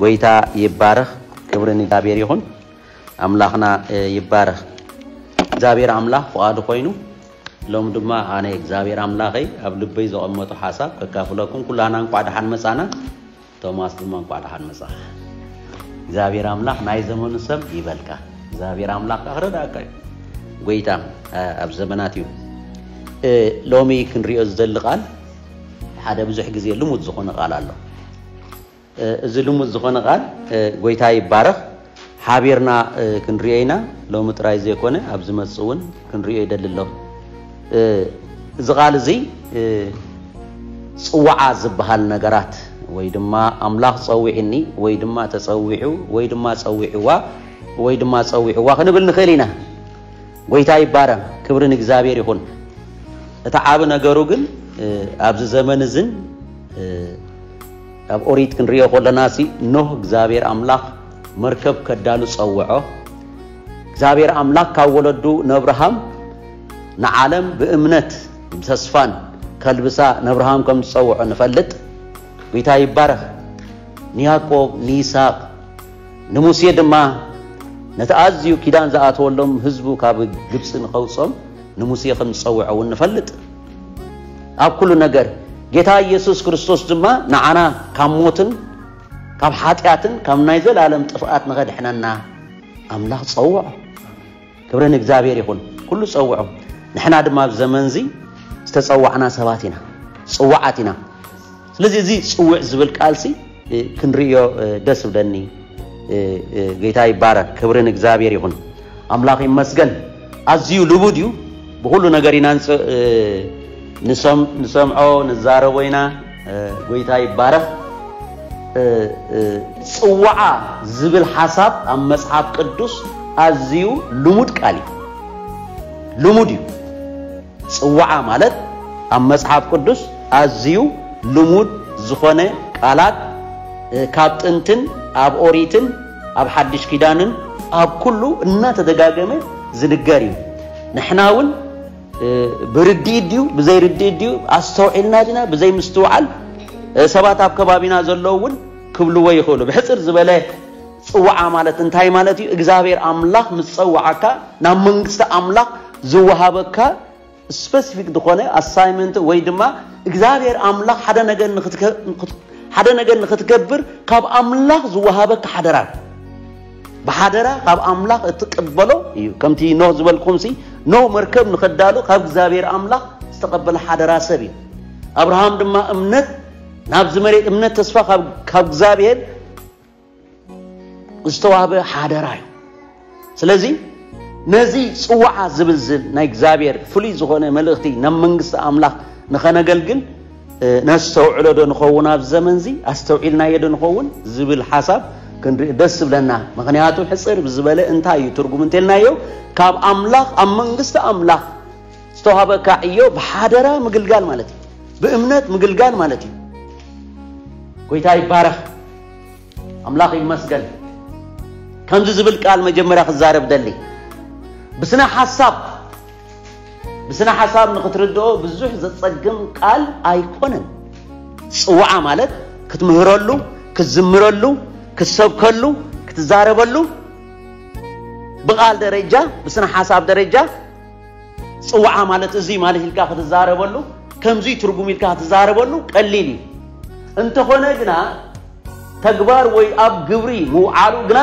ጎይታ ይባረኽ። ክብሪ ንእግዚኣብሔር ይኹን። ኣምላኽና ይባረኽ። እግዚኣብሔር ኣምላኽ ፍቓዱ ኮይኑ ሎም ድማ ኣነ እግዚኣብሔር ኣምላኸይ ኣብ ልበይ ዘቐመጦ ሓሳብ ከካፍለኩም። ኩላና እንኳዕ ደሓን መጻና። ቶማስ ድማ እንኳዕ ደሓን መጻኻ። እግዚኣብሔር ኣምላኽ ናይ ዘመኑ ሰብ ይበልካ። እግዚኣብሔር ኣምላኽ ክረዳእካ እዩ። ጎይታ ኣብ ዘመናት እዩ። ሎሚ ክንሪኦ ዝደሊ ቃል ሓደ ብዙሕ ግዜ ልሙድ ዝኾነ ቃል ኣሎ። እዚ ልሙድ ዝኾነ ቃል ጎይታ ይባረኽ። ሓቢርና ክንሪኦ ኢና። ሎሚ ጥራይ ዘይኮነ ኣብ ዝመጽእ እውን ክንሪኦ ይደሊ ኣሎ። እዚ ቃል እዚ ጽዋዓ ዝበሃል ነገራት ወይ ድማ ኣምላኽ ጸዊዕኒ ወይ ድማ ተጸዊዑ ወይ ድማ ጸዊዕዋ ወይ ድማ ጸዊዕዋ ክንብል ንኽእል ኢና። ጎይታ ይባረኽ። ክብሪ ንእግዚኣብሔር ይኹን። እቲ ዓቢ ነገሩ ግን ኣብዚ ዘመን እዝን ኣብ ኦሪት ክንሪኦ ከለና ሲ ኖህ እግዚኣብሔር ኣምላኽ መርከብ ከዳሉ ጸውዖ። እግዚኣብሔር ኣምላኽ ካብ ወለዱ ነብርሃም ንዓለም ብእምነት ብተስፋን ከልብሳ ነብርሃም ከም ዝጸውዖ ንፈልጥ። ጎይታ ይባረኽ። ንያዕቆብ ንይስሐቅ ንሙሴ ድማ ነቲ ኣዝዩ ኪዳን ዝኣተወሎም ህዝቡ ካብ ግብፂ ንኸውፅኦም ንሙሴ ከም ዝፀውዖ እውን ንፈልጥ። ኣብ ኩሉ ነገር ጌታ ኢየሱስ ክርስቶስ ድማ ንዓና ካብ ሞትን ካብ ሓጢኣትን ካብ ናይ ዘላለም ጥፍኣት ንኸድሕነና ኣምላኽ ፀውዖ። ክብሪ ንእግዚኣብሔር ይኹን። ኩሉ ፀውዖ። ንሕና ድማ ኣብ ዘመንዚ ዝተፀዋዕና ሰባት ኢና፣ ፅዋዓት ኢና። ስለዚ እዚ ፅውዕ ዝብል ቃልሲ ክንርእዮ ደስ ብለኒ። ጌታ ይባረክ። ክብሪ ንእግዚኣብሔር ይኹን። ኣምላኽ ይመስገን። ኣዝዩ ልቡድ እዩ። ብኹሉ ነገር ኢና ንሰምዖ ንዛረቦ ኢና። ጎይታ ይባረክ። ጽዋዓ ዝብል ሓሳብ ኣብ መጽሓፍ ቅዱስ ኣዝዩ ልሙድ ቃል እዩ። ልሙድ እዩ። ጽዋዓ ማለት ኣብ መጽሓፍ ቅዱስ ኣዝዩ ልሙድ ዝኾነ ቃላት፣ ካብ ጥንትን ኣብ ኦሪትን ኣብ ሓድሽ ኪዳንን ኣብ ኩሉ እናተደጋገመ ዝንገር እዩ። ንሕና እውን ብርድኢት ድዩ ብዘይ ርድኢት ድዩ ኣስተውዒልና ዲና ብዘይ ምስትውዓል፣ ሰባት ኣብ ከባቢና ዘለዉ እውን ክብልዎ ይኽእሉ። ብሕፅር ዝበለ ጽዋዓ ማለት እንታይ ማለት እዩ? እግዚኣብሔር ኣምላኽ ምስ ጸዋዓካ ናብ መንግስቲ ኣምላኽ ዝወሃበካ ስፐሲፊክ ዝኾነ ኣሳይመንት ወይ ድማ እግዚኣብሔር ኣምላኽ ሓደ ነገር ንክትከ- ሓደ ነገር ንክትገብር ካብ ኣምላኽ ዝወሃበካ ሓደራ እዩ። ብሓደራ ካብ ኣምላኽ እትቅበሎ እዩ። ከምቲ ኖህ ዝበልኩምሲ፣ ኖህ መርከብ ንኸዳሉ ካብ እግዚኣብሔር ኣምላኽ ዝተቐበለ ሓደራ ሰብ እዩ። ኣብርሃም ድማ እምነት ናብዚ መሬት እምነት ተስፋ ካብ እግዚኣብሔር ዝተዋህበ ሓደራ እዩ። ስለዚ ነዚ ጽዋዓ ዝብል ናይ እግዚኣብሔር ፍሉይ ዝኾነ መልእኽቲ ናብ መንግስቲ ኣምላኽ ንኸነገልግል ነስተውዕሎ ዶ ንኸውን? ኣብ ዘመንዚ ኣስተውዒልናዮ ዶ ንኸውን ዝብል ሓሳብ ክንርኢ ደስ ዝብለና። ምኽንያቱ ሕፅር ብዝበለ እንታይ እዩ ትርጉም እንተልናዮ፣ ካብ ኣምላኽ ኣብ መንግስቲ ኣምላኽ ዝተዋህበካ ዕዮ ብሓደራ ምግልጋል ማለት እዩ። ብእምነት ምግልጋል ማለት እዩ። ጎይታ ይባረኽ። ኣምላኽ ይመስገን። ከምዚ ዝብል ቃል መጀመርያ ክዛረብ ደሊ። ብስነ ሓሳብ ብስነ ሓሳብ ንክትርድኦ ብዙሕ ዘጸግም ቃል ኣይኮነን። ጽዋዓ ማለት ክትምህረሉ፣ ክትዝምረሉ፣ ክትሰብከሉ፣ ክትዛረበሉ፣ ብቃል ደረጃ ብስነ ሓሳብ ደረጃ ጽዋዓ ማለት እዚ ማለት ኢልካ ክትዛረበሉ፣ ከምዚ ትርጉም ኢልካ ክትዛረበሉ ቀሊል እዩ። እንተኾነ ግና ተግባር ወይ ኣብ ግብሪ ምውዓሉ ግና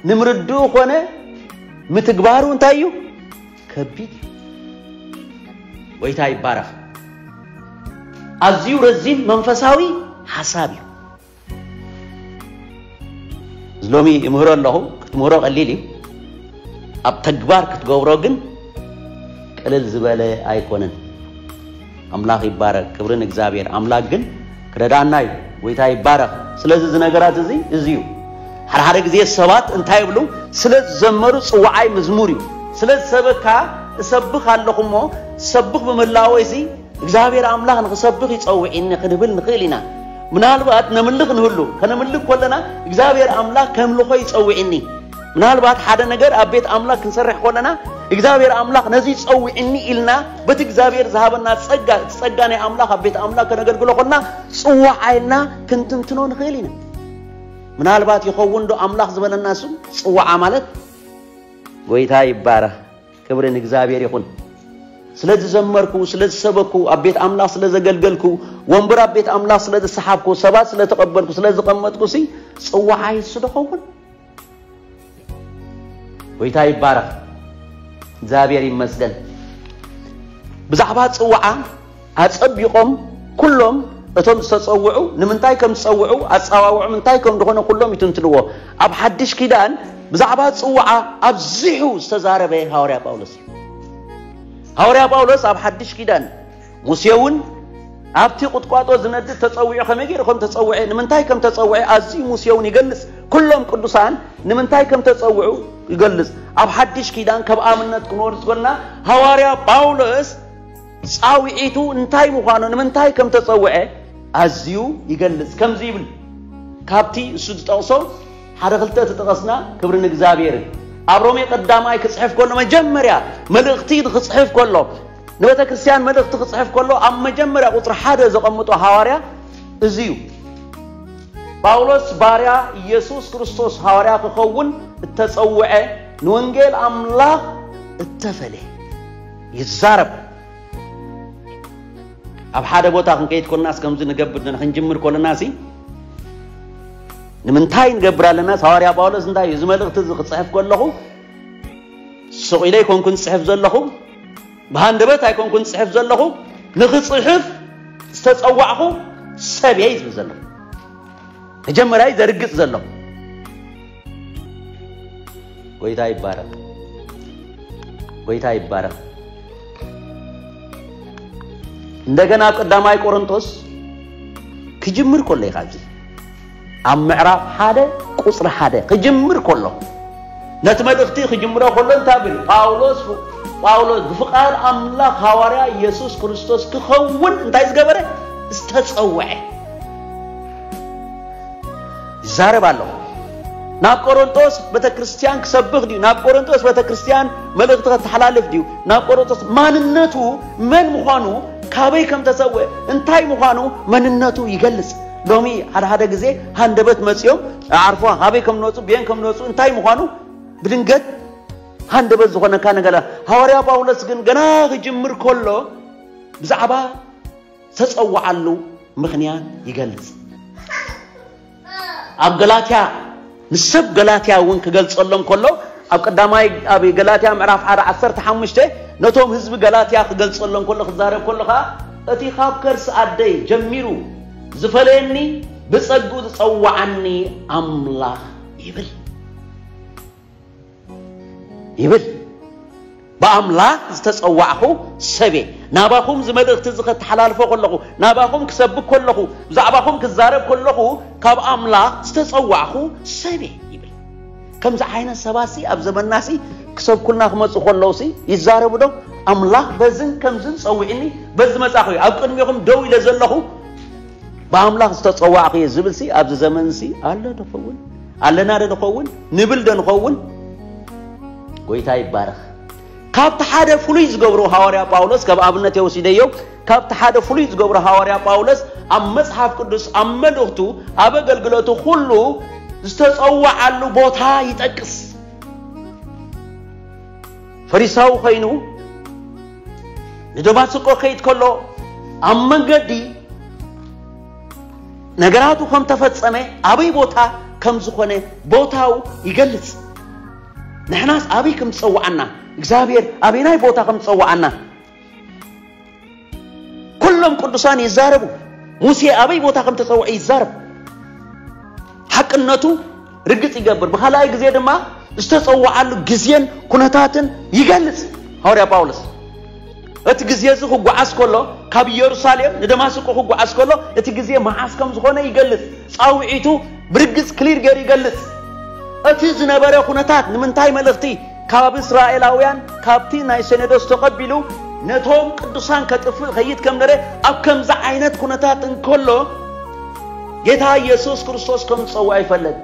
ንምርድኡ ኮነ ምትግባሩ እንታይ እዩ? ከቢድ እዩ። ጎይታ ይባረኽ። ኣዝዩ ረዚን መንፈሳዊ ሓሳብ እዩ። ሎሚ ይምህሮ ኣለኹ። ክትምህሮ ቀሊል እዩ። ኣብ ተግባር ክትገብሮ ግን ቅልል ዝበለ ኣይኮነን። ኣምላኽ ይባረክ። ክብሪ ንእግዚኣብሔር። ኣምላኽ ግን ክረዳና እዩ። ጎይታ ይባረክ። ስለዚ እዚ ነገራት እዚ እዚ እዩ። ሓደ ሓደ ግዜ ሰባት እንታይ ይብሉ? ስለ ዝዘመሩ ጽዋዓይ መዝሙር እዩ። ስለ ዝሰበካ እሰብኽ ኣለኹ እሞ ሰብኽ ብመላወይሲ እግዚኣብሔር ኣምላኽ ንኽሰብኽ ይጸውዒኒ ክንብል ንኽእል ኢና። ምናልባት ነምልኽ ንህሉ። ከነምልኽ ከለና እግዚኣብሔር ኣምላኽ ከምልኾ ይጸውዒኒ። ምናልባት ሓደ ነገር ኣብ ቤት ኣምላኽ ክንሰርሕ ከለና እግዚኣብሔር ኣምላኽ ነዚ ይጸውዒኒ ኢልና በቲ እግዚኣብሔር ዝሃበና ጸጋ፣ እቲ ጸጋ ናይ ኣምላኽ ኣብ ቤት ኣምላኽ ከነገልግሎ ከለና ጽዋዓ ኢልና ክንትንትኖ ንኽእል ኢና። ምናልባት ይኸውን ዶ ኣምላኽ ዝበለና ስም ጽዋዓ ማለት? ጎይታ ይባረኽ፣ ክብሪ ንእግዚኣብሔር ይኹን። ስለ ዝዘመርኩ፣ ስለ ዝሰበኩ፣ ኣብ ቤት ኣምላኽ ስለ ዘገልገልኩ፣ ወንበር ኣብ ቤት ኣምላኽ ስለ ዝሰሓብኩ፣ ሰባት ስለ ተቐበልኩ፣ ስለ ዝቐመጥኩ ሲ ጽዋዓ ይሱ ዶ ኸውን? ጎይታ ይባረኽ። እግዚኣብሔር ይመስገን። ብዛዕባ ጽዋዓ ኣጸቢቖም ኩሎም እቶም ዝተጸውዑ ንምንታይ ከም ዝጸውዑ፣ ኣጸዋውዖም እንታይ ከም ዝኾነ ኩሎም ይትንትንዎ። ኣብ ሓድሽ ኪዳን ብዛዕባ ጽዋዓ ኣብዚሑ ዝተዛረበ ሃዋርያ ጳውሎስ እዩ። ሃዋርያ ጳውሎስ ኣብ ሓድሽ ኪዳን ሙሴ እውን ኣብቲ ቁጥቋጦ ዝነድድ ተጸዊዑ ከመይ ገይሩ ከም ተጸውዐ፣ ንምንታይ ከም ተጸውዐ ኣዝዩ ሙሴ እውን ይገልጽ። ኩሎም ቅዱሳን ንምንታይ ከም ተጸውዑ ይገልጽ። ኣብ ሓድሽ ኪዳን ከም ኣብነት ክንወርድ ኮልና ሃዋርያ ጳውሎስ ጻውዒቱ እንታይ ምዃኑ፣ ንምንታይ ከም ተጸውዐ ኣዝዩ ይገልጽ። ከምዚ ይብል፣ ካብቲ እሱ ዝጠቕሶ ሓደ ክልተ ተጠቐስና፣ ክብሪ ንእግዚኣብሔር። ኣብ ሮሜ ቀዳማይ ክጽሕፍ ከሎ፣ መጀመርያ መልእኽቲ ክጽሕፍ ከሎ፣ ንቤተ ክርስቲያን መልእኽቲ ክጽሕፍ ከሎ፣ ኣብ መጀመርያ ቁጽሪ ሓደ ዘቐምጦ ሃዋርያ እዚ እዩ። ጳውሎስ ባርያ ኢየሱስ ክርስቶስ ሃዋርያ ክኸውን እተጸውዐ፣ ንወንጌል ኣምላኽ እተፈለ ይዛረብ። ኣብ ሓደ ቦታ ክንከይድ ኮለናስ ከምዚ ንገብር ዶ-፣ ክንጅምር ኮለና ሲ ንምንታይ ንገብር ኣለና? ሃዋርያ ጳውሎስ እንታይ እዩ? እዚ መልእኽቲ እዚ ክጽሕፍ ከለኹ ሱቕ ኢለ ኣይኮንኩን ዝጽሕፍ ዘለኹ፣ ብሃንደበት ኣይኮንኩን ዝጽሕፍ ዘለኹ፣ ንኽጽሕፍ ዝተጸዋዕኹ ሰብ እየ ዝብል ዘለኹ። መጀመርያ እዩ ዘርግጽ ዘሎ። ጎይታ ይባረኽ። ጎይታ ይባረኽ። እንደገና ኣብ ቀዳማይ ቆሮንቶስ ክጅምር ከሎ እዩ፣ ካብዚ ኣብ ምዕራፍ ሓደ ቁጽሪ ሓደ ክጅምር ከሎ፣ ነቲ መልእኽቲ ክጅምሮ ከሎ እንታይ ብል? ጳውሎስ፣ ጳውሎስ ብፍቓድ ኣምላኽ ሃዋርያ ኢየሱስ ክርስቶስ ክኸውን እንታይ ዝገበረ? ዝተጸውዐ። ይዛረብ ኣሎ። ናብ ቆሮንቶስ ቤተክርስትያን ክሰብኽ ድዩ? ናብ ቆሮንቶስ ቤተክርስትያን መልእኽቲ ከተሓላልፍ ድዩ? ናብ ቆሮንቶስ ማንነቱ መን ምዃኑ፣ ካበይ ከም ተሰወ፣ እንታይ ምዃኑ መንነቱ ይገልጽ። ሎሚ ሓደ ሓደ ግዜ ሃንደበት መጺኦም ዓርፎ ካበይ ከም ንወጹ፣ ብየን ከም ንወጹ፣ እንታይ ምዃኑ ብድንገት ሃንደበት ዝኾነካ ነገር። ሃዋርያ ጳውሎስ ግን ገና ክጅምር ከሎ ብዛዕባ ዝተጸውዓሉ ምኽንያት ይገልጽ። ኣብ ገላትያ፣ ንሰብ ገላትያ እውን ክገልጸሎም ከሎ፣ ኣብ ቀዳማይ፣ ኣብ ገላትያ ምዕራፍ ሓደ ዓሰርተ ሓሙሽተ ነቶም ህዝቢ ገላትያ ክገልጸሎም ከሎ፣ ክዛረብ ከሎ ኸኣ፣ "እቲ ካብ ከርሲ ኣደይ ጀሚሩ ዝፈለየኒ፣ ብጸግኡ ዝጸውዓኒ ኣምላኽ" ይብል። ይብል። ብኣምላኽ ዝተጸዋዕኹ ሰብ እየ። ናባኹም እዚ መልእኽቲ እዚ ከተሓላልፎ ከለኹ፣ ናባኹም ክሰብክ ከለኹ፣ ብዛዕባኹም ክዛረብ ከለኹ፣ ካብ ኣምላኽ ዝተጸዋዕኹ ሰብ እየ ይብል። ከምዚ ዓይነት ሰባትሲ ኣብ ዘመንናሲ ክሰብኩልና ክመጹ ከለውሲ ይዛረቡ ዶ? ኣምላኽ በዝን ከምዝን ጸዊዕኒ፣ በዚ መጻኹ እየ። ኣብ ቅድሚኹም ደው ኢለ ዘለኹ ብኣምላኽ ዝተጸዋዕኹ እየ ዝብልሲ ኣብዚ ዘመንሲ ኣሎ ዶ ኸውን? ኣለና ዶ ንኸውን? ንብል ዶ ንኸውን? ጎይታ ይባረኽ። ካብቲ ሓደ ፍሉይ ዝገብሮ ሃዋርያ ጳውሎስ፣ ካብ ኣብነት እየ ወሲደዮ፣ ካብቲ ሓደ ፍሉይ ዝገብሮ ሃዋርያ ጳውሎስ ኣብ መጽሓፍ ቅዱስ፣ ኣብ መልእኽቱ፣ ኣብ ኣገልግሎቱ ኩሉ ዝተጸዋዓሉ ቦታ ይጠቅስ። ፈሪሳዊ ኮይኑ ንደማስቆ ከይድ ከሎ ኣብ መንገዲ ነገራቱ ከም ተፈጸመ ኣበይ ቦታ ከም ዝኾነ ቦታው ይገልጽ። ንሕናስ ኣበይ ከም ዝጸውዓና፣ እግዚኣብሔር ኣበይናይ ቦታ ከም ዝጸውዓና ኩሎም ቅዱሳን ይዛረቡ። ሙሴ ኣበይ ቦታ ከም ተጸውዐ ይዛረብ። ሓቅነቱ ርግጽ ይገብር። ብኻልኣይ ግዜ ድማ ዝተጸውዓሉ ግዜን ኩነታትን ይገልጽ ሃዋርያ ጳውሎስ። እቲ ግዜ እዚ ክጓዓዝ ከሎ፣ ካብ ኢየሩሳሌም ንደማስቆ ክጓዓዝ ከሎ፣ እቲ ግዜ መዓስ ከም ዝኾነ ይገልጽ። ጻውዒቱ ብርግጽ ክሊር ገይሩ ይገልጽ። እቲ ዝነበረ ኩነታት ንምንታይ መልእኽቲ ካብ እስራኤላውያን ካብቲ ናይ ሰነዶስ ተቐቢሉ ነቶም ቅዱሳን ከጥፍእ ኸይድ ከም ነረ ኣብ ከምዚ ዓይነት ኩነታት እንከሎ ጌታ ኢየሱስ ክርስቶስ ከም ዝጸውዖ ይፈልጥ።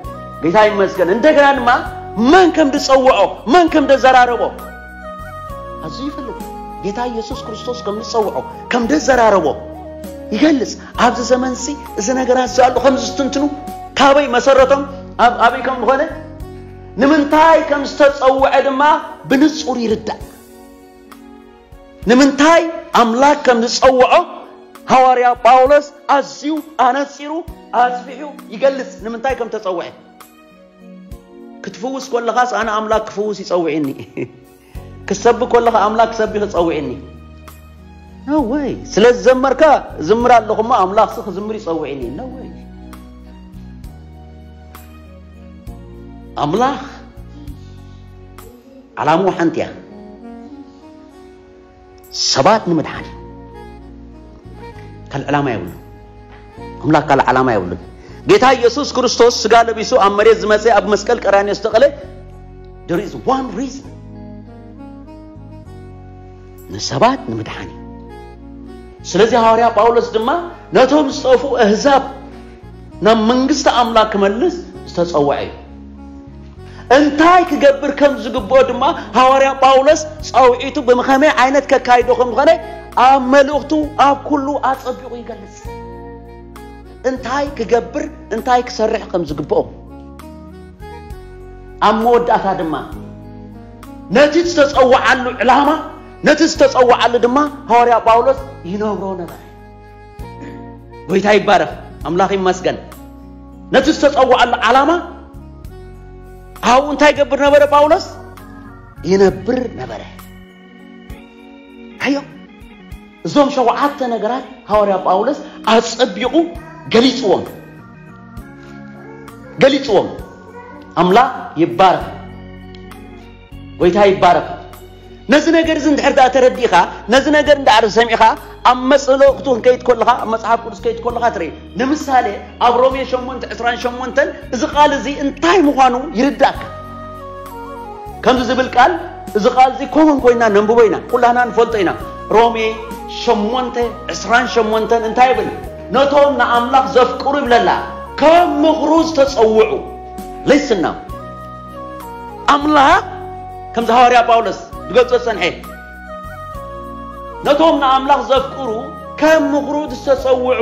ጌታ ይመስገን። እንደገና ድማ መን ከም ዝጸውዖ፣ መን ከም ዘዘራረቦ ኣዝዩ ይፈልጥ። ጌታ ኢየሱስ ክርስቶስ ከም ዝጸውዖ፣ ከም ዘዘራረቦ ይገልጽ። ኣብዚ ዘመንሲ እዚ ነገራት እዚ ኣሎ ከም ዝስትንትኑ ካበይ መሰረቶም፣ ኣብ ኣበይ ከም ዝኾነ፣ ንምንታይ ከም ዝተጸውዐ ድማ ብንጹር ይርዳእ። ንምንታይ ኣምላኽ ከም ዝጸውዖ ሃዋርያ ጳውሎስ ኣዝዩ ኣነጺሩ ኣስፊሑ ይገልጽ። ንምንታይ ከም ተጸውዐ ክትፍውስ ከለኻስ ኣነ ኣምላኽ ክፍውስ ይጸውዕኒ ክትሰብክ ከለኻ ኣምላኽ ክሰብክ ይጸውዕኒ? No way። ስለ ዝዘመርካ ዝምር ኣለኹ እሞ ኣምላኽሲ ክዝምር ይጸውዕኒ? No way። ኣምላኽ ዓላምኡ ሓንቲ እያ። ሰባት ንምድሓን እዩ። ካልእ ዕላማ የብሉን። ኣምላኽ ካልእ ዓላማ የብሉን። ጌታ ኢየሱስ ክርስቶስ ስጋ ለቢሱ ኣብ መሬት ዝመጸ፣ ኣብ መስቀል ቀራንዮ ዝተቐለ፣ there is one reason፣ ንሰባት ንምድሓን እዩ። ስለዚ ሃዋርያ ጳውሎስ ድማ ነቶም ዝጠፍኡ ኣህዛብ ናብ መንግስቲ ኣምላኽ ክመልስ ዝተጸውዐ እዩ። እንታይ ክገብር ከም ዝግብኦ ድማ ሃዋርያ ጳውሎስ ጸውዒቱ ብኸመይ ዓይነት ከካይዶ ከም ዝኾነ ኣብ መልእኽቱ ኣብ ኩሉ ኣጸቢቑ ይገልጽ። እንታይ ክገብር፣ እንታይ ክሰርሕ ከም ዝግብኦም። ኣብ መወዳእታ ድማ ነቲ ዝተጸውዓሉ ዕላማ፣ ነቲ ዝተጸውዓሉ ድማ ሃዋርያ ጳውሎስ ይነብሮ ነበረ። ጎይታ ይባረኽ፣ ኣምላኽ ይመስገን። ነቲ ዝተጸውዓሉ ዓላማ ኣብኡ እንታይ ይገብር ነበረ ጳውሎስ? ይነብር ነበረ። ኣዮ፣ እዞም ሸውዓተ ነገራት ሃዋርያ ጳውሎስ ኣጸቢቑ ገሊጽዎም፣ ገሊጽዎም። ኣምላኽ ይባረኽ፣ ጎይታ ይባረኽ። ነዚ ነገር እዚ እንድሕር ደኣ ተረዲእኻ፣ ነዚ ነገር እንድሕር ሰሚዕኻ፣ ኣብ መጽለቕቱ ክንከይድ ከለኻ፣ ኣብ መጽሓፍ ቅዱስ ከይድ ከለኻ ትርኢ። ንምሳሌ፣ ኣብ ሮሜ ሸሞንተ ዕስራን ሸሞንተን እዚ ቃል እዚ እንታይ ምዃኑ ይርዳእካ። ከምዚ ዝብል ቃል፣ እዚ ቃል እዚ ኮመን ኮይና ነንብቦ ኢና፣ ኩላና ንፈልጦ ኢና። ሮሜ ሸሞንተ ዕስራን ሸሞንተን እንታይ ይብል? ነቶም ንኣምላኽ ዘፍቅሩ ይብለላ፣ ከም ምኽሩ ዝተጸውዑ። Listen now። ኣምላኽ ከምዚ ሃዋርያ ጳውሎስ ዝገልጾ ዝጸንሐ፣ ነቶም ንኣምላኽ ዘፍቅሩ ከም ምኽሩ ዝተጸውዑ።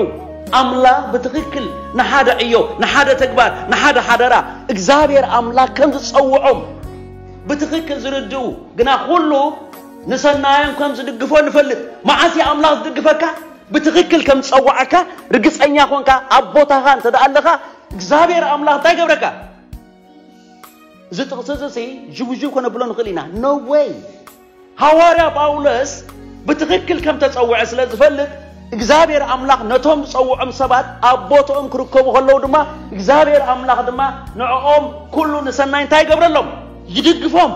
ኣምላኽ ብትኽክል ንሓደ ዕዮ፣ ንሓደ ተግባር፣ ንሓደ ሓደራ እግዚኣብሔር ኣምላኽ ከም ዝጸውዖም ብትኽክል ዝርድኡ፣ ግና ኩሉ ንሰናዮም ከም ዝድግፎ ንፈልጥ። መዓስ እዩ ኣምላኽ ዝድግፈካ? ብትኽክል ከም ዝጸውዓካ ርግጸኛ ኮንካ ኣብ ቦታኻ እንተ ደኣ ኣለኻ፣ እግዚኣብሔር ኣምላኽ እንታይ ይገብረካ? እዚ ጥቕሲ እዚ ሲ ዥውዥው ከነብሎ ንኽእል ኢና። No way። ሃዋርያ ጳውሎስ ብትኽክል ከም ተጸውዐ ስለ ዝፈልጥ፣ እግዚኣብሔር ኣምላኽ ነቶም ዝጸውዖም ሰባት ኣብ ቦትኦም ክርከቡ ከለዉ ድማ፣ እግዚኣብሔር ኣምላኽ ድማ ንዕኦም ኩሉ ንሰናይ እንታይ ይገብረሎም? ይድግፎም።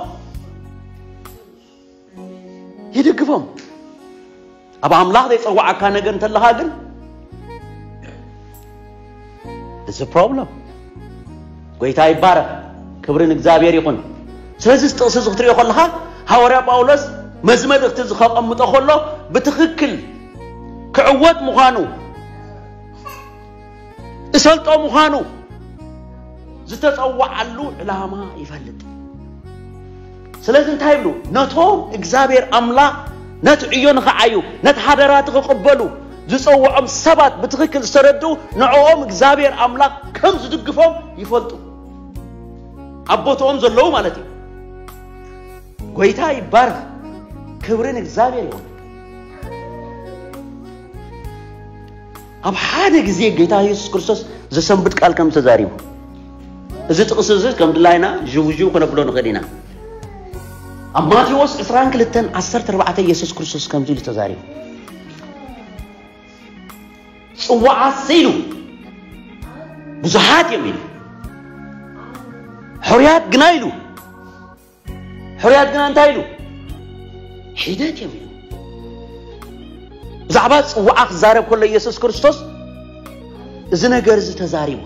ይድግፎም። ኣብ ኣምላኽ ዘይጸዋዓካ ነገር እንተለኻ ግን፣ እዚ ፕሮብለም። ጎይታ ይባረኽ። ክብሪ ንእግዚኣብሔር ይኹን። ስለዚ እዚ ጥቕሲ እዚ ክትሪኦ ከለኻ፣ ሃዋርያ ጳውሎስ መዚ መልእኽቲ እዚ ከቐምጦ ከሎ፣ ብትኽክል ክዕወት ምዃኑ፣ እሰልጦ ምዃኑ፣ ዝተጸዋዓሉ ዕላማ ይፈልጥ። ስለዚ እንታይ ይብሉ? ነቶም እግዚኣብሔር ኣምላኽ ነቲ ዕዮ ንኽዓዩ፣ ነቲ ሓደራ እቲ ክቕበሉ ዝጸውዖም ሰባት ብትኽክል ዝተረድኡ፣ ንዕኦም እግዚኣብሔር ኣምላኽ ከም ዝድግፎም ይፈልጡ። ኣብ ቦትኦም ዘለዉ ማለት እዩ። ጎይታ ይባርኽ። ክብሪ ንእግዚኣብሔር ይኹን። ኣብ ሓደ ግዜ ጌታ የሱስ ክርስቶስ ዘሰንብድ ቃል ከም ተዛሪቡ፣ እዚ ጥቕሲ እዚ ከም ድላይና ዥውዥው ክነብሎ ንኽእል ኢና። ኣብ ማቴዎስ ዕስራን ክልተን ዓሰርተ ኣርባዕተ የሱስ ክርስቶስ ከምዚ ኢሉ ተዛሪቡ፣ ጽዋዓትሲ ኢሉ ብዙሓት እዮም ኢሉ፣ ሕሩያት ግና ኢሉ፣ ሕሩያት ግና እንታይ ኢሉ? ሒደት እዮም ኢሉ። ብዛዕባ ጽዋዓ ክዛረብ ከሎ ኢየሱስ ክርስቶስ እዚ ነገር እዚ ተዛሪቡ።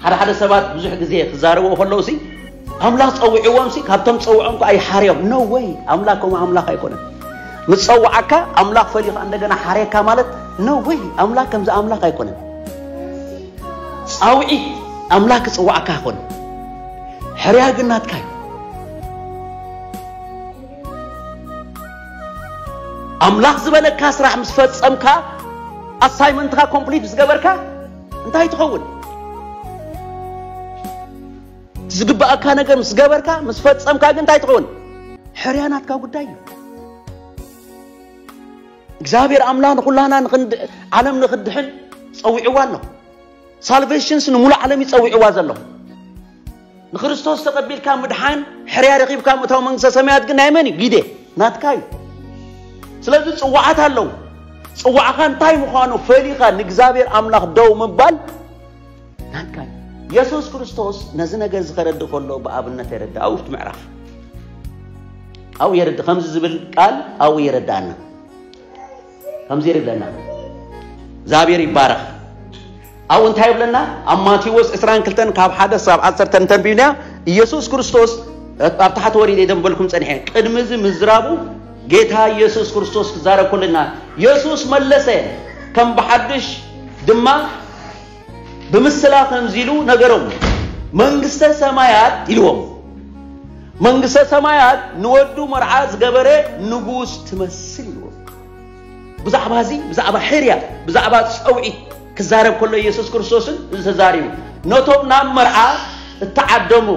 ሓደ ሓደ ሰባት ብዙሕ ግዜ ክዛረብዎ ከለዉ ሲ ኣምላኽ ጸዊዕዎም ሲ ካብቶም ጸውዖም ከኣ ይሓርዮም። No way። ኣምላኽ ከምኡ ኣምላኽ ኣይኮነን። ምስ ጸውዓካ ኣምላኽ ፈሊኻ እንደገና ሓርየካ ማለት no way። ኣምላኽ ከምዚ ኣምላኽ ኣይኮነን። ጻውዒት ኣምላኽ ክጽውዓካ ኣይኮነን። ሕርያ ግን ናትካ እዩ። ኣምላኽ ዝበለካ ስራሕ ምስ ፈጸምካ፣ ኣሳይመንትካ ኮምፕሊት ምስ ገበርካ እንታይ ትኸውን? ዝግባኣካ ነገር ምስ ገበርካ፣ ምስ ፈጸምካ ግን እንታይ ትኸውን? ሕርያ ናትካ ጉዳይ እዩ። እግዚኣብሔር ኣምላኽ ንኹላና ንኽንድ-፣ ዓለም ንኽድሕን ጸዊዕዋ ኣሎ። ሳልቬሽንስ ንሙሉ ዓለም ይጸዊዕዋ ዘሎ። ንክርስቶስ ተቐቢልካ ምድሓን፣ ሕርያ ረኺብካ ምእታው መንግስተ ሰማያት ግን ናይ መን እዩ? ግዴ ናትካ እዩ። ስለዚ ጽዋዓት ኣለዉ። ጽዋዕኻ እንታይ ምዃኑ ፈሊኻ ንእግዚኣብሔር ኣምላኽ ደው ምባል ናትካ እዩ። የሱስ ክርስቶስ ነዚ ነገር እዚ ከረድእ ከሎ ብኣብነት የረድእ። ኣብኡ እቲ ምዕራፍ ኣብኡ የረድእ። ከምዚ ዝብል ቃል ኣብኡ የረድኣና። ከምዚ ይብለና። እግዚኣብሔር ይባረኽ። ኣብኡ እንታይ ይብለና? ኣብ ማቴዎስ ዕስራን ክልተን ካብ ሓደ ክሳብ ዓሰርተ እንተንቢብና፣ ኢየሱስ ክርስቶስ ኣብ ታሕቲ ወሪደ ደንበልኩም ጸኒሐ። ቅድሚ እዚ ምዝራቡ ጌታ ኢየሱስ ክርስቶስ ክዛረብ ከለና፣ የሱስ መለሰ፣ ከም ብሓድሽ ድማ ብምስላ ከምዚ ኢሉ ነገሮም፣ መንግስተ ሰማያት ኢልዎም። መንግስተ ሰማያት ንወዱ መርዓ ዝገበረ ንጉስ ትመስል ኢልዎም። ብዛዕባ እዚ፣ ብዛዕባ ሕርያ፣ ብዛዕባ ጸውዒት ክዛረብ ከሎ ኢየሱስ ክርስቶስን እዚ ተዛሪቡ። ነቶም ናብ መርዓ እተዓደሙ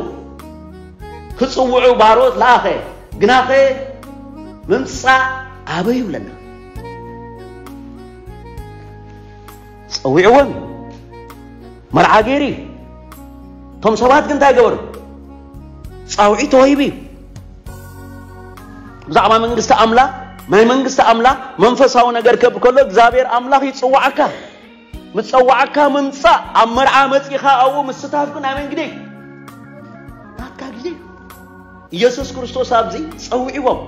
ክጽውዑ ባሮት ለኣኸ፣ ግናኸ ምምጻእ ኣበዩ ይብለና። ጸዊዕዎም እዩ። መርዓ ገይሩ እዩ። እቶም ሰባት ግን እንታይ ገበሩ? ጻውዒት ተዋሂቡ እዩ። ብዛዕባ መንግስቲ ኣምላኽ፣ ናይ መንግስቲ ኣምላኽ መንፈሳዊ ነገር ከብ ከሎ እግዚኣብሔር ኣምላኽ ይጽዋዓካ። ምጸዋዓካ ምምጻእ፣ ኣብ መርዓ መጺኻ ኣብኡ ምስታፍ ግን ኣበይ ግደ እዩ? ናትካ ግዜ እዩ። ኢየሱስ ክርስቶስ ኣብዚ ጸውዕዎም።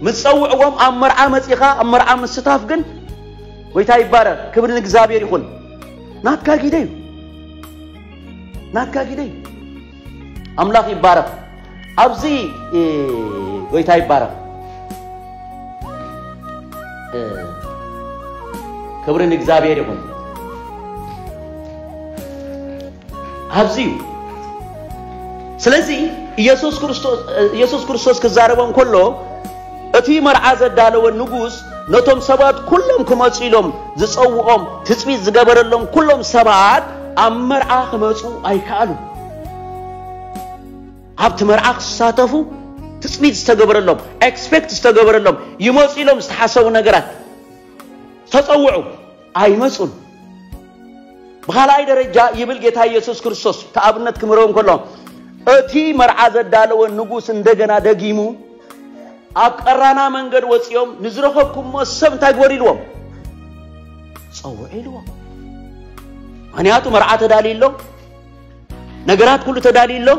ምስ ጸውዕዎም ኣብ መርዓ መጺኻ ኣብ መርዓ ምስታፍ ግን፣ ጎይታ ይባረኽ፣ ክብሪ ንእግዚኣብሔር ይኹን። ናትካ ግደ እዩ። ናትካ ግደ እዩ። ኣምላኽ ይባረኽ። ኣብዚ፣ እ፣ ጎይታ ይባረኽ። እ፣ ክብሪ ንእግዚኣብሔር ይኹን። ኣብዚ እዩ። ስለዚ ኢየሱስ ክርስቶስ፣ ኢየሱስ ክርስቶስ ክዛረቦም ከሎ እቲ መርዓ ዘዳለወ ንጉስ ነቶም ሰባት ኩሎም ክመጹ ኢሎም ዝጸውኦም ትጽቢት ዝገበረሎም ኩሎም ሰባት ኣብ መርዓ ክመጹ ኣይከኣሉን። ኣብቲ መርዓ ክሳተፉ ትጽቢት ዝተገበረሎም፣ ኤክስፔክት ዝተገበረሎም፣ ይመጹ ኢሎም ዝተሓሰቡ ነገራት ተጸውዑ፣ ኣይመጹን። ብኻልኣይ ደረጃ ይብል ጌታ ኢየሱስ ክርስቶስ፣ እቲ ኣብነት ክምህሮም ከሎ፣ እቲ መርዓ ዘዳለወ ንጉስ እንደገና ደጊሙ ኣብ ቀራና መንገድ ወጺኦም ንዝረኸብኩሞ ሰብ እንታይ ግበሩ ኢልዎም? ጸውዑ ኢልዎም። ምኽንያቱ መርዓ ተዳልዩ ኣሎ፣ ነገራት ኩሉ ተዳልዩ ኣሎ።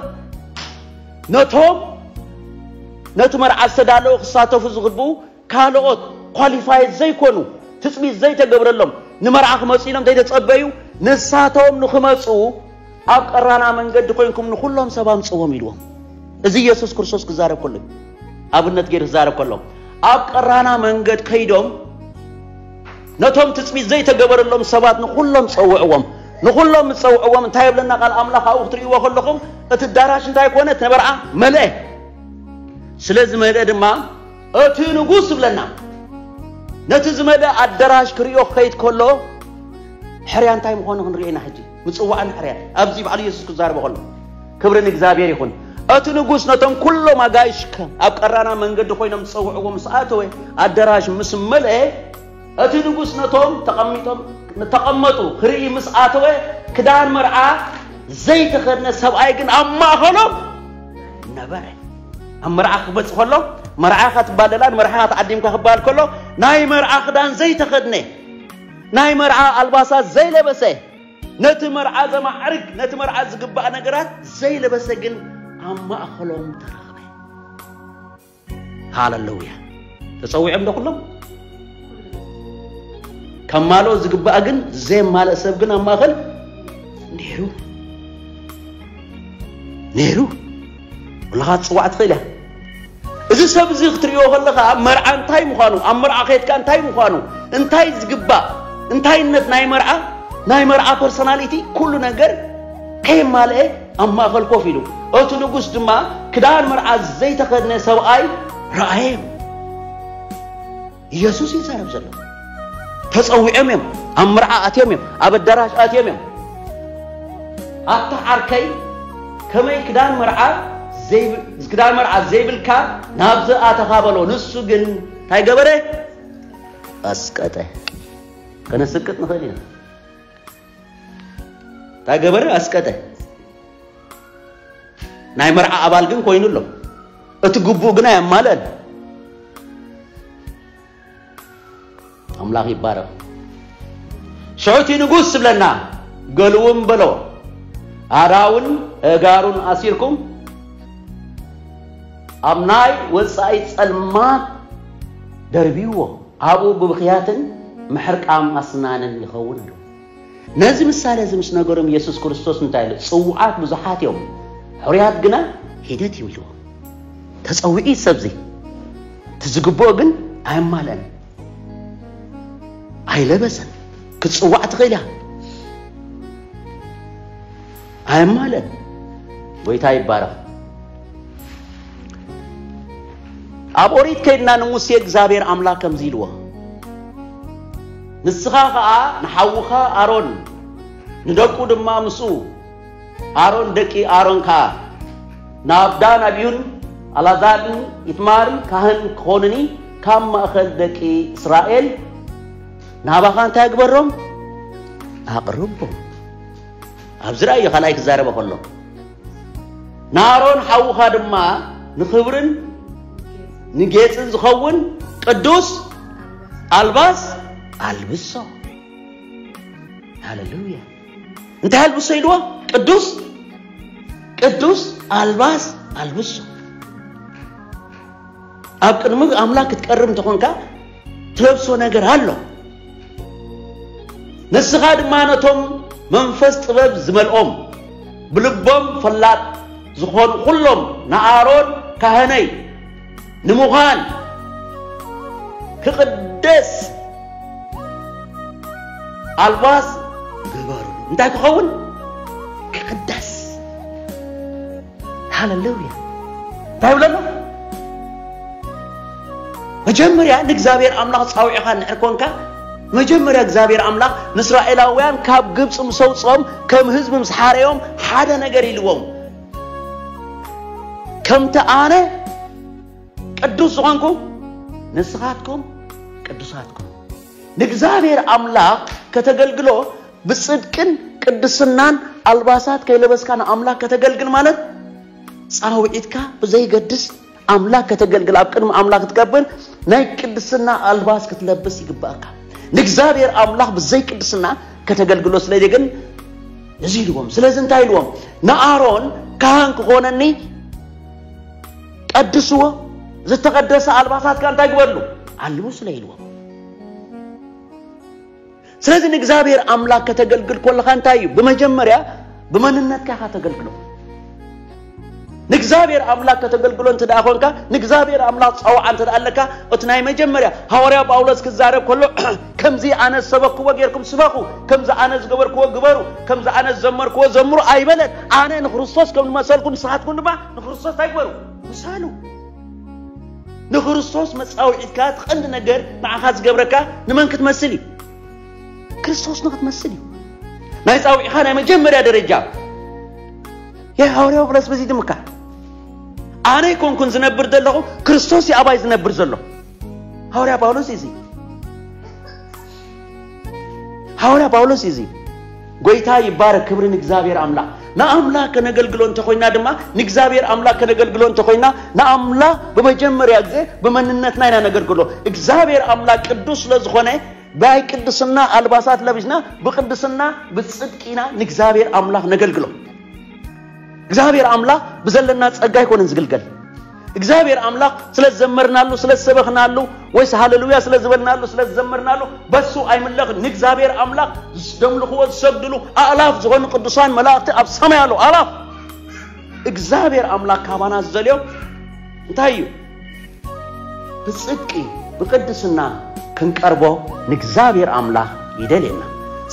ነቶም ነቲ መርዓ ዝተዳለወ ክሳተፉ ዝግብኡ ካልኦት ኳሊፋይድ ዘይኮኑ፣ ትጽቢት ዘይተገብረሎም፣ ንመርዓ ክመጹ ኢሎም ዘይተጸበዩ፣ ንሳቶም ንኽመጹ ኣብ ቀራና መንገዲ ኮይንኩም ንኹሎም ሰብ ኣምጽዎም ኢልዎም። እዚ ኢየሱስ ክርስቶስ ክዛረብ ከሎ እዩ። ኣብነት ገይሩ ክዛረብ ከሎ፣ ኣብ ቀራና መንገድ ከይዶም ነቶም ትጽቢት ዘይተገበረሎም ሰባት ንኹሎም ጸውዕዎም። ንኹሎም ዝጸውዕዎም እንታይ ይብለና ቃል ኣምላኽ? ኣብኡ ክትርእይዎ ከለኹም እቲ ኣዳራሽ እንታይ ኮነ? እቲ መርዓ መልአ። ስለ ዝመልአ ድማ እቲ ንጉስ ይብለና ነቲ ዝመልአ ኣዳራሽ ክርእዮ ክኸይድ ከሎ ሕርያ እንታይ ምዃኑ ክንርኢ ኢና። ሕጂ ምጽዋዕን ሕርያን ኣብዚ በዓል ኢየሱስ ክዛረቦ ከሎ ክብሪ ንእግዚኣብሔር ይኹን። እቲ ንጉስ ነቶም ኩሎም ኣጋይሽ ከ-፣ ኣብ ቀራና መንገዲ ኮይኖም ዝጸውዕዎ ምስ ኣተወ፣ ኣዳራሽ ምስ መልአ፣ እቲ ንጉስ ነቶም ተቐሚጦም፣ ንተቐመጡ ክርኢ ምስ ኣተወ፣ ክዳን መርዓ ዘይተኸድነ ሰብኣይ ግን ኣብ ማእከሎም ነበረ። ኣብ መርዓ ክመጽእ ከሎ፣ መርዓ ኢኻ ትባል ደላ፣ ንመርዓ ኢኻ ተዓዲምካ ክባል ከሎ፣ ናይ መርዓ ክዳን ዘይተኸድነ፣ ናይ መርዓ ኣልባሳት ዘይለበሰ፣ ነቲ መርዓ ዘማዕርግ፣ ነቲ መርዓ ዝግባእ ነገራት ዘይለበሰ ግን ኣብ ማእከሎም ተረኽበ። ሃለሉያ። ተጸዊዖም ዶ ኩሎም? ከማልኦ ዝግባእ ግን ዘየማልእ ሰብ ግን ኣብ ማእከል ነይሩ። ነይሩ። ኩልኻ ትጽዋዕ ትኽእል እያ። እዚ ሰብ እዚ ክትርእዮ ከለኻ መርዓ እንታይ ምዃኑ፣ ኣብ መርዓ ከየድካ እንታይ ምዃኑ፣ እንታይ ዝግባእ፣ እንታይነት ናይ መርዓ፣ ናይ መርዓ ፐርሶናሊቲ፣ ኩሉ ነገር ከየማልአ ኣብ ማእከል ኮፍ ኢሉ። እቲ ንጉስ ድማ ክዳን መርዓ ዘይተኸድነ ሰብኣይ ረኣየ። ኢየሱስ እዩ ዝዛረብ ዘሎ። ተጸዊዖም እዮም፣ ኣብ መርዓ ኣትዮም እዮም፣ ኣብ ኣዳራሽ ኣትዮም እዮም። ኣታ ዓርከይ፣ ከመይ ክዳን መርዓ ዘይብ-፣ ክዳን መርዓ ዘይብልካ ናብዚ ኣተኻ በሎ። ንሱ ግን እንታይ ገበረ? ኣስቀጠ። ከነስቅጥ ንኽእል ኢና። እንታይ ገበረ? ኣስቀጠ። ናይ መርዓ ኣባል ግን ኮይኑ ኣሎ። እቲ ግቡእ ግን ኣየማልአን። ኣምላኽ ይባረኽ። ሽዑ እቲ ንጉስ ዝብለና ገልውን በሎ፣ ኣእዳውን ኣእጋሩን ኣሲርኩም ኣብ ናይ ወጻኢ ጸልማት ደርብይዎ፣ ኣብኡ ብብኽያትን ምሕርቃም ኣስናንን ይኸውን ኣሎ። ነዚ ምሳሌ እዚ ምስ ነገሮም ኢየሱስ ክርስቶስ እንታይ ኢሉ? ጽዉዓት ብዙሓት እዮም፣ ሕሩያት ግና ሒደት ይብልዎ። ተጸዊዒ ሰብዚ እቲ ዝግብኦ ግን ኣየማልአን፣ ኣይለበሰን። ክትጽዋዕ ትኽእል እያ፣ ኣየማልአን። ጎይታ ይባረኽ። ኣብ ኦሪት ከይድና ንሙሴ እግዚኣብሔር ኣምላክ ከምዚ ኢልዎ፣ ንስኻ ኸኣ ንሓውኻ ኣሮን ንደቁ ድማ ምስኡ፣ ኣሮን ደቂ ኣሮን ከኣ ናብዳን ኣቢሁን ኣልኣዛርን ኢትማርን ካህን ክኾኑኒ ካብ ማእኸል ደቂ እስራኤል ናባኻ እንታይ ግበሮም? ኣቕርቦም። ኣብዚ ርኣዮ ካልኣይ ክዛረበ ከሎ፣ ንኣሮን ሓውኻ ድማ ንኽብርን ንጌጽን ዝኸውን ቅዱስ ኣልባስ ኣልብሶ። ሃሌሉያ። እንታይ ኣልብሶ ኢልዎ? ቅዱስ፣ ቅዱስ ኣልባስ ኣልብሶ። ኣብ ቅድሚ ኣምላክ ክትቀርብ እንተኾንካ ትለብሶ ነገር ኣሎ። ንስኻ ድማ ነቶም መንፈስ ጥበብ ዝመልኦም ብልቦም ፈላጥ ዝኾኑ ኩሎም ንኣሮን ካህነይ ንምዃን ክቕደስ ኣልባስ ግበሩ። እንታይ ክኸውን? ክቕደስ። ሃሌሉያ። እንታይ ይብለና? መጀመርያ ንእግዚኣብሔር ኣምላኽ ጻዊዕኻ እንድሕር ኮንካ፣ መጀመርያ እግዚኣብሔር ኣምላኽ ንእስራኤላውያን ካብ ግብጺ ምስ ኣውጽኦም፣ ከም ህዝቢ ምስ ሓረዮም ሓደ ነገር ኢልዎም። ከምቲ ኣነ ቅዱስ ዝኾንኩ ንስኻትኩም ቅዱሳት ኩኑ። ንእግዚኣብሔር ኣምላኽ ከተገልግሎ ብጽድቅን ቅድስናን ኣልባሳት ከይለበስካ ንኣምላኽ ከተገልግል ማለት ጻውዒትካ ብዘይገድስ ኣምላኽ ከተገልግል፣ ኣብ ቅድሚ ኣምላኽ ክትቀርብ ናይ ቅድስና ኣልባስ ክትለብስ ይግባእካ። ንእግዚኣብሔር ኣምላኽ ብዘይ ቅድስና ከተገልግሎ ስለ ግን እዚ ኢልዎም። ስለዚ እንታይ ኢልዎም? ንኣሮን ካህን ክኾነኒ ቀድስዎ፣ ዝተቐደሰ ኣልባሳት ከኣ እንታይ ግበርሉ? ኣልብሱ ኢልዎም። ስለዚ ንእግዚኣብሔር ኣምላኽ ከተገልግል ከለኻ እንታይ እዩ? ብመጀመርያ ብመንነትካ ኢኻ ተገልግሎ። ንእግዚኣብሔር ኣምላኽ ከተገልግሎ እንተ ደኣ ኾንካ፣ ንእግዚኣብሔር ኣምላኽ ጸውዓ እንተ ደኣ ኣለካ፣ እቲ ናይ መጀመርያ ሃዋርያ ጳውሎስ ክዛረብ ከሎ፣ "ከምዚ ኣነ ዝሰበክዎ ጌርኩም ስበኹ፣ ከምዚ ኣነ ዝገበርክዎ ግበሩ፣ ከምዚ ኣነ ዝዘመርክዎ ዘምሩ" ኣይበለን። ኣነ ንክርስቶስ ከም ዝመሰልኩ ንስኻትኩም ድማ ንክርስቶስ እንታይ ግበሩ? ምሰሉ። ንክርስቶስ መጻውዒትካ እቲ ቀንዲ ነገር ንዓኻ ዝገብረካ ንመን ክትመስል እዩ? ክርስቶስ ንክትመስል እዩ። ናይ ጻውዒኻ ናይ መጀመርያ ደረጃ። የሃዋርያው ጳውሎስ በዚ ድምካ፣ ኣነ ኣይኮንኩን ዝነብር ዘለኹ፣ ክርስቶስ እዩ ኣባይ ዝነብር ዘሎ። ሃዋርያ ጳውሎስ እዩ እዚ። ሃዋርያ ጳውሎስ እዩ እዚ። ጎይታ ይባረክ፣ ክብሪ ንእግዚኣብሔር ኣምላኽ። ንኣምላኽ ከነገልግሎ እንተኾይና ድማ፣ ንእግዚኣብሔር ኣምላኽ ከነገልግሎ እንተኾይና፣ ንኣምላኽ ብመጀመርያ ግዜ ብመንነትና ኢና ነገልግሎ። እግዚኣብሔር ኣምላኽ ቅዱስ ስለ ዝኾነ፣ ናይ ቅድስና ኣልባሳት ለቢስና፣ ብቅድስና ብጽድቂ ኢና ንእግዚኣብሔር ኣምላኽ ነገልግሎ። እግዚኣብሔር ኣምላኽ ብዘለና ጸጋ ኣይኮነን ዝግልገል። እግዚኣብሔር ኣምላኽ ስለ ዝዘመርናሉ፣ ስለ ዝሰበኽናሉ፣ ወይስ ሃሌሉያ ስለ ዝበልናሉ፣ ስለ ዝዘመርናሉ በሱ ኣይምለኽን። ንእግዚኣብሔር ኣምላኽ ዘምልኽዎ ዝሰግድሉ ኣእላፍ ዝኾኑ ቅዱሳን መላእኽቲ ኣብ ሰማይ ኣለዉ። ኣእላፍ። እግዚኣብሔር ኣምላኽ ካባና ዝደልዮ እንታይ እዩ? ብጽድቂ ብቅድስና ክንቀርቦ ንእግዚኣብሔር ኣምላኽ ይደልየና።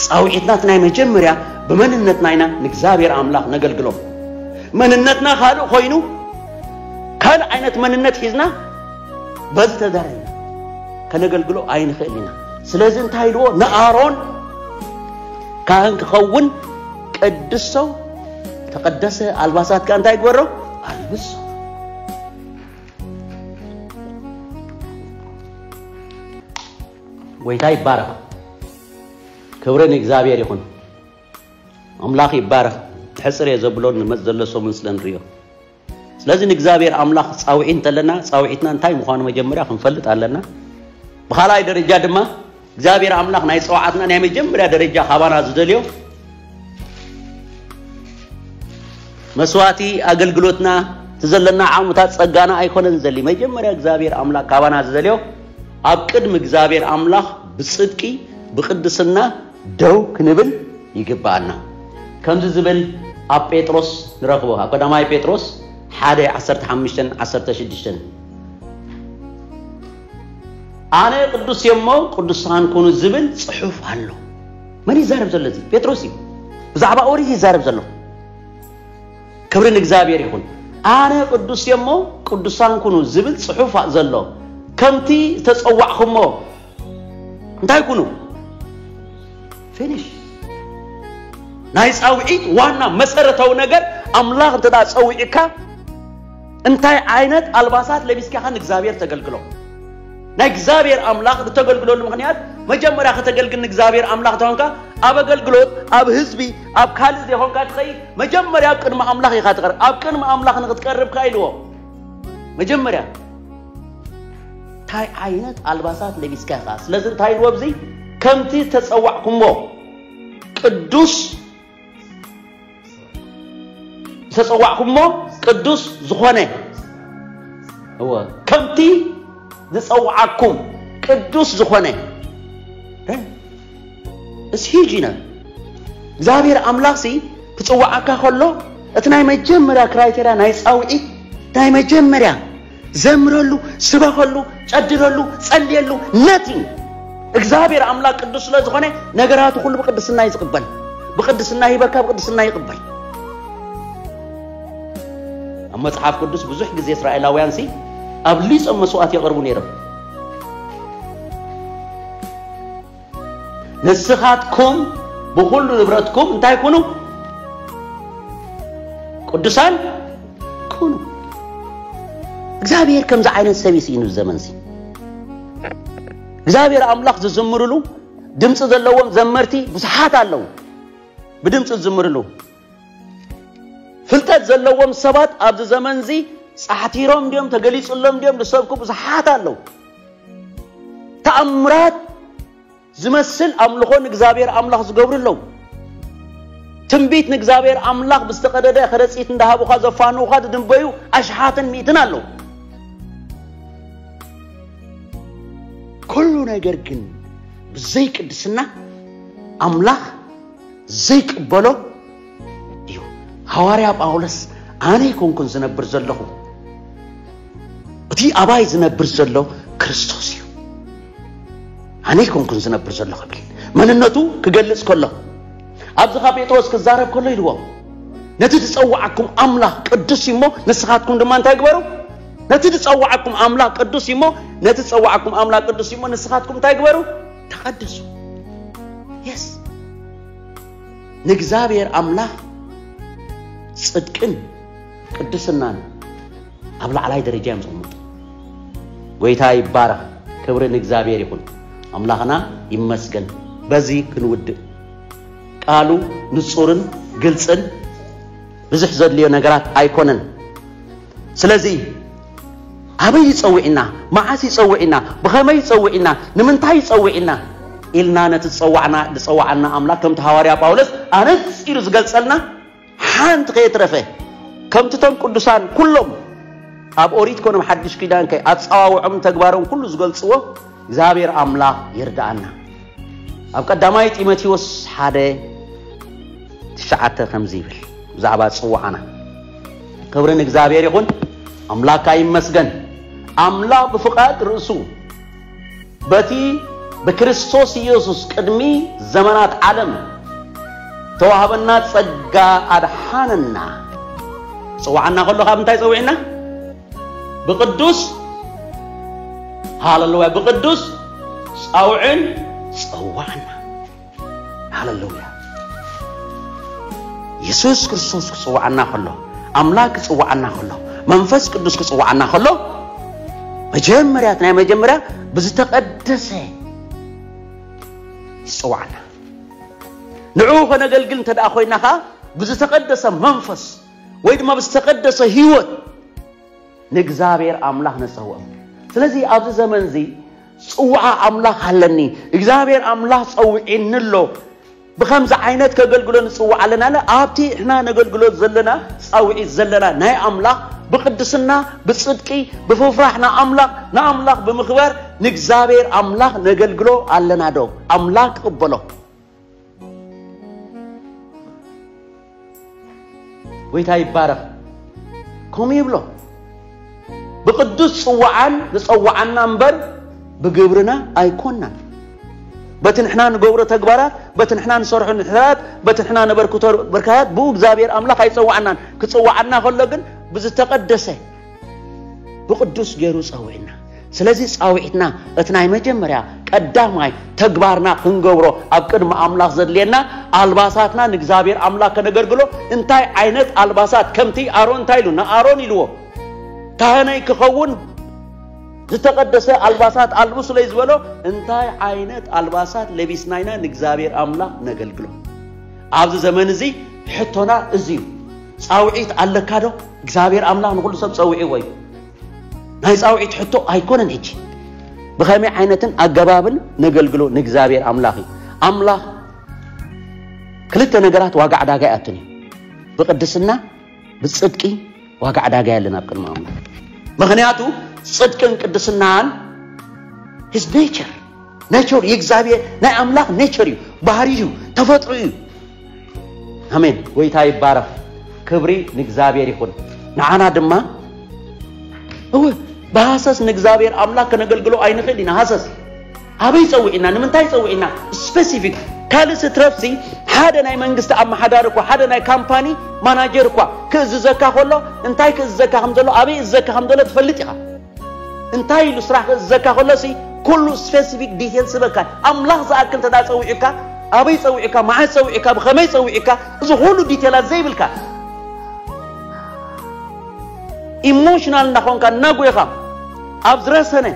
ጻውዒትና እቲ ናይ መጀመርያ ብመንነትና ኢና ንእግዚኣብሔር ኣምላኽ ነገልግሎ። መንነትና ካልእ ኮይኑ፣ ካልእ ዓይነት መንነት ሒዝና በዚ ተዳረና ከነገልግሎ ኣይንኽእል ኢና። ስለዚ እንታይ ኢልዎ? ንኣሮን ካህን ክኸውን ቅድሶ፣ እቲ ዝተቐደሰ ኣልባሳት ከኣ እንታይ ግበሮ? ኣልብሶ። ጎይታ ይባረኽ። ክብሪ ንእግዚኣብሔር ይኹን። ኣምላኽ ይባረኽ። ሕጽር እየ ዘብሎ፣ ንመጽ ዘሎ ሰሙን ስለ ንርእዮ። ስለዚ ንእግዚኣብሔር ኣምላኽ ጻውዒ እንተለና፣ ጻውዒትና እንታይ ምዃኑ መጀመርያ ክንፈልጥ ኣለና። ብኻልኣይ ደረጃ ድማ እግዚኣብሔር ኣምላኽ ናይ ጸዋዕትና ናይ መጀመርያ ደረጃ ካባና ዝደልዮ መስዋዕቲ ኣገልግሎትና፣ እቲ ዘለና ዓቕምታት ጸጋና ኣይኮነን ዝደሊ። መጀመርያ እግዚኣብሔር ኣምላኽ ካባና ዝደልዮ ኣብ ቅድሚ እግዚኣብሔር ኣምላኽ ብጽድቂ ብቅድስና ደው ክንብል ይግባኣና። ከምዚ ዝብል ኣብ ጴጥሮስ ንረኽቦ፣ ኣብ ቀዳማይ ጴጥሮስ ሓደ ዓሰርተ ሓሙሽተን ዓሰርተ ሽዱሽተን። ኣነ ቅዱስ እየ እሞ ቅዱሳን ኩኑ ዝብል ጽሑፍ ኣሎ። መን ይዛረብ ዘሎ? እዚ ጴጥሮስ እዩ። ብዛዕባ ኦሪት ይዛረብ ዘሎ። ክብሪ ንእግዚኣብሔር ይኹን። ኣነ ቅዱስ እየ እሞ ቅዱሳን ኩኑ ዝብል ጽሑፍ ዘሎ። ከምቲ ዝተጸዋዕኹሞ እንታይ ኩኑ? ፊኒሽ። ናይ ጻውዒት ዋና መሰረታዊ ነገር፣ ኣምላኽ እንተ ደኣ ጸዊዕካ እንታይ ዓይነት ኣልባሳት ለቢስካ ኢኻ ንእግዚኣብሔር ተገልግሎ? ናይ እግዚኣብሔር ኣምላኽ እተገልግለሉ ምኽንያት፣ መጀመርያ ከተገልግል ንእግዚኣብሔር ኣምላኽ ተኾንካ፣ ኣብ ኣገልግሎት፣ ኣብ ህዝቢ፣ ኣብ ካልእ ዘይኮንካ ትኸይድ፣ መጀመርያ ኣብ ቅድሚ ኣምላኽ ኢኻ ትቐርብ። ኣብ ቅድሚ ኣምላኽ ንኽትቀርብ ከኣ ኢልዎ፣ መጀመርያ እንታይ ዓይነት ኣልባሳት ለቢስካ ኢኻ? ስለዚ እንታይ ኢልዎ ኣብዚ? ከምቲ ዝተጸዋዕኩሞ ቅዱስ ዝተጸዋዕኩሞ ቅዱስ ዝኾነ፣ እወ፣ ከምቲ ዝጸውዓኩም ቅዱስ ዝኾነ፣ እ፣ it's huge enough። እግዚኣብሔር ኣምላኽሲ ክጽውዓካ ከሎ፣ እቲ ናይ መጀመርያ ክራይቴርያ ናይ ጻውዒት፣ ናይ መጀመርያ ዘምረሉ፣ ስበኸሉ፣ ጨድረሉ፣ ጸልየሉ፣ ነቲንግ። እግዚኣብሔር ኣምላኽ ቅዱስ ስለ ዝኾነ፣ ነገራቱ ኩሉ ብቅድስና እዩ ዝቕበል። ብቅድስና ይህበካ፣ ብቅድስና ይቕበል። ኣብ መጽሓፍ ቅዱስ ብዙሕ ግዜ እስራኤላውያን ሲ ኣብሊጾም መስዋዕት የቕርቡ ነይሮም። ንስኻትኩም ብኹሉ ንብረትኩም እንታይ ኩኑ? ቅዱሳን ኩኑ። እግዚኣብሔር ከምዚ ዓይነት ሰብ እዩ ስኢኑ ዘመን ሲ። እግዚኣብሔር ኣምላኽ ዝዝምርሉ፣ ድምፂ ዘለዎም ዘመርቲ ብዙሓት ኣለዉ። ብድምፂ ዝዝምርሉ። ፍልጠት ዘለዎም ሰባት ኣብዚ ዘመን እዚ ጻሕቲሮም ድዮም፣ ተገሊጹሎም ድዮም ዝሰብኩ ብዙሓት ኣለዉ። ተኣምራት ዝመስል ኣምልኾ ንእግዚኣብሔር ኣምላኽ ዝገብሩ ኣለዉ። ትንቢት ንእግዚኣብሔር ኣምላኽ ብዝተቐደደ ከረጺት እንዳሃቡኻ ዘፋንዉኻ ዝድንበዩ ኣሽሓትን ሚእትን ኣለዉ። ኩሉ ነገር ግን ብዘይ ቅድስና ኣምላኽ ዘይቅበሎ እዩ። ሃዋርያ ጳውሎስ፣ ኣነ ኣይኮንኩን ዝነብር ዘለኹ፣ እቲ ኣባይ ዝነብር ዘሎ ክርስቶስ እዩ። ኣነ ኣይኮንኩን ዝነብር ዘለኹ ይብል። መንነቱ ክገልጽ ከሎ፣ ኣብዚ ካብ ጴጥሮስ ክዛረብ ከሎ ኢልዎም፣ ነቲ ዝጸውዓኩም ኣምላኽ ቅዱስ እዩ እሞ፣ ንስኻትኩም ድማ እንታይ ግበሩ? ነቲ ዝጸውዓኩም ኣምላኽ ቅዱስ እዩ እሞ፣ ነቲ ዝጸውዓኩም ኣምላኽ ቅዱስ እዩ እሞ፣ ንስኻትኩም እንታይ ግበሩ? ተቐደሱ። የስ፣ ንእግዚኣብሔር ኣምላኽ ጽድቅን ቅድስናን ኣብ ላዕላይ ደረጃ እዮም ዘቕምጡ። ጎይታ ይባረኽ። ክብሪ ንእግዚኣብሔር ይኹን። ኣምላኽና ይመስገን። በዚ ክንውድእ፣ ቃሉ ንጹርን ግልጽን፣ ብዙሕ ዘድልዮ ነገራት ኣይኮነን። ስለዚ ኣበይ ይጸውዕና? መዓስ ይጸውዕና? ብኸመይ ይጸውዕና? ንምንታይ ይጸውዕና? ኢልና ነቲ ዝጸዋዕና፣ ዝጸዋዓና ኣምላኽ ከምቲ ሃዋርያ ጳውሎስ ኣነጺሩ ዝገልጸልና ሓንቲ ከየትረፈ፣ ከምቲ እቶም ቅዱሳን ኩሎም ኣብ ኦሪት ኮኖም ሓድሽ ኪዳን ከ ኣጸዋውዖም ተግባሮም ኩሉ ዝገልጽዎ እግዚኣብሔር ኣምላኽ ይርድኣና። ኣብ ቀዳማይ ጢሞቴዎስ ሓደ ትሽዓተ ከምዚ ይብል ብዛዕባ ጽዋዓና። ክብሪ ንእግዚኣብሔር ይኹን፣ ኣምላካ ይመስገን። ኣምላኽ ብፍቓድ ርእሱ በቲ ብክርስቶስ ኢየሱስ ቅድሚ ዘመናት ዓለም ተዋህበና ጸጋ ኣድሓነና። ጽዋዓና ከሎ ካብ እንታይ ጸዊዕና? ብቅዱስ፣ ሃሌሉያ፣ ብቅዱስ ጻውዕን ጸዋዕና። ሃሌሉያ። የሱስ ክርስቶስ ክጽውዓና ከሎ፣ ኣምላኽ ክጽውዓና ከሎ፣ መንፈስ ቅዱስ ክጽውዓና ከሎ፣ መጀመርያ፣ እቲ ናይ መጀመርያ ብዝተቐደሰ ይጽውዓና። ንዕኡ ከነገልግል እንተ ደኣ ኮይና ኸኣ፣ ብዝተቐደሰ መንፈስ ወይ ድማ ብዝተቐደሰ ህይወት ንእግዚኣብሔር ኣምላኽ ነጸውዖ። ስለዚ ኣብዚ ዘመን እዚ ጽውዓ ኣምላኽ ኣለኒ፣ እግዚኣብሔር ኣምላኽ ጸውዒኒ ኣሎ፣ ብኸምዚ ዓይነት ከገልግሎ ንጽውዓ ኣለና ኣለ። ኣብቲ ንሕና ነገልግሎ ዘለና ጻውዒት ዘለና ናይ ኣምላኽ ብቅድስና፣ ብጽድቂ፣ ብፍፍራሕ ንኣምላኽ፣ ንኣምላኽ ብምኽባር ንእግዚኣብሔር ኣምላኽ ነገልግሎ ኣለና ዶ? ኣምላኽ ክቕበሎ። ጎይታ ይባረኽ። ከምኡ ይብሎ። ብቅዱስ ጽዋዓን ዝጸዋዓና እምበር ብግብርና ኣይኮናን። በቲ ንሕና ንገብሮ ተግባራት፣ በቲ ንሕና ንሰርሖ ንሕራት፣ በቲ ንሕና ነበርክቶ በርካታት ብኡ እግዚኣብሔር ኣምላኽ ኣይጸዋዓናን። ክጽዋዓና ከሎ ግን ብዝተቐደሰ ብቅዱስ ገይሩ ጸዊዕና። ስለዚ ጻውዒትና እቲ ናይ መጀመርያ ቀዳማይ ተግባርና ክንገብሮ ኣብ ቅድሚ ኣምላኽ ዘድልየና ኣልባሳትና ንእግዚኣብሔር ኣምላኽ ከነገልግሎ እንታይ ዓይነት ኣልባሳት ከምቲ ኣሮን እንታይ ኢሉ ንኣሮን ኢልዎ ካህነይ ክኸውን ዝተቐደሰ ኣልባሳት ኣልብሱለይ ዝበሎ እንታይ ዓይነት ኣልባሳት ለቢስናይና ንእግዚኣብሔር ኣምላኽ ነገልግሎ? ኣብዚ ዘመን እዚ ሕቶና እዚ እዩ። ጻውዒት ኣለካ ዶ? እግዚኣብሔር ኣምላኽ ንኹሉ ሰብ ጸዊዕዎ እዩ። ናይ ጻውዒት ሕቶ ኣይኮነን። ሕጂ ብኸመይ ዓይነትን ኣገባብን ነገልግሎ ንእግዚኣብሔር ኣምላኽ እዩ። ኣምላኽ ክልተ ነገራት ዋጋ ዕዳጋ ይኣቱን እዩ። ብቅድስና ብጽድቂ ዋጋ ዕዳጋ ያለን ኣብ ቅድሚ ኣምላኽ። ምኽንያቱ ጽድቅን ቅድስናን his nature፣ nature የእግዚኣብሔር ናይ ኣምላኽ nature እዩ፣ ባህሪ እዩ፣ ተፈጥሮ እዩ። ኣሜን። ጎይታ ይባረኽ። ክብሪ ንእግዚኣብሔር ይኹን። ንዓና ድማ እወ ብሃሰስ ንእግዚኣብሔር ኣምላኽ ከነገልግሎ ኣይንኽእል ኢና። ሃሰስ ኣበይ ጸውዒና? ንምንታይ ጸውዒና? ስፔሲፊክ ካልእ ስትረፍሲ ሓደ ናይ መንግስቲ ኣመሓዳሪ እኳ ሓደ ናይ ካምፓኒ ማናጀር እኳ ክእዝዘካ ከሎ እንታይ ክእዝዘካ ከም ዘሎ ኣበይ እዝዘካ ከም ዘሎ ትፈልጥ ኢኻ። እንታይ ኢሉ ስራሕ ክእዝዘካ ከሎሲ ኩሉ ስፔሲፊክ ዲቴል ስበካ። ኣምላኽ ዝኣክል እንተ ጸዊዑካ ኣበይ ጸዊዑካ መዓስ ጸዊዑካ ብኸመይ ጸዊዑካ እዚ ኩሉ ዲቴላት ዘይብልካ ኢሞሽናል እናኾንካ እናጎኻ ኣብ ዝረሰነ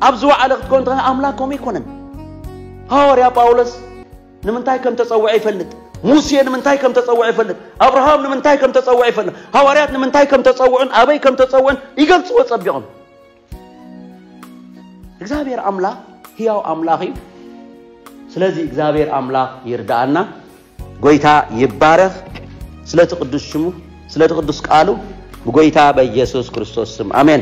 ኣብ ዝወዓለ ክትኮን ትኽእል። ኣምላኽ ከምኡ ኣይኮነን። ሃዋርያ ጳውሎስ ንምንታይ ከም ተጸውዐ ይፈልጥ። ሙሴ ንምንታይ ከም ተጸውዐ ይፈልጥ። ኣብርሃም ንምንታይ ከም ተጸውዐ ይፈልጥ። ሃዋርያት ንምንታይ ከም ተጸውዑን ኣበይ ከም ተጸውዑን ይገልጽዎ ጸቢቖም። እግዚኣብሔር ኣምላኽ ህያው ኣምላኽ እዩ። ስለዚ እግዚኣብሔር ኣምላኽ ይርዳኣና። ጎይታ ይባረኽ። ስለቲ ቅዱስ ሽሙ ስለቲ ቅዱስ ቃሉ ብጎይታ በኢየሱስ ክርስቶስ ስም ኣሜን።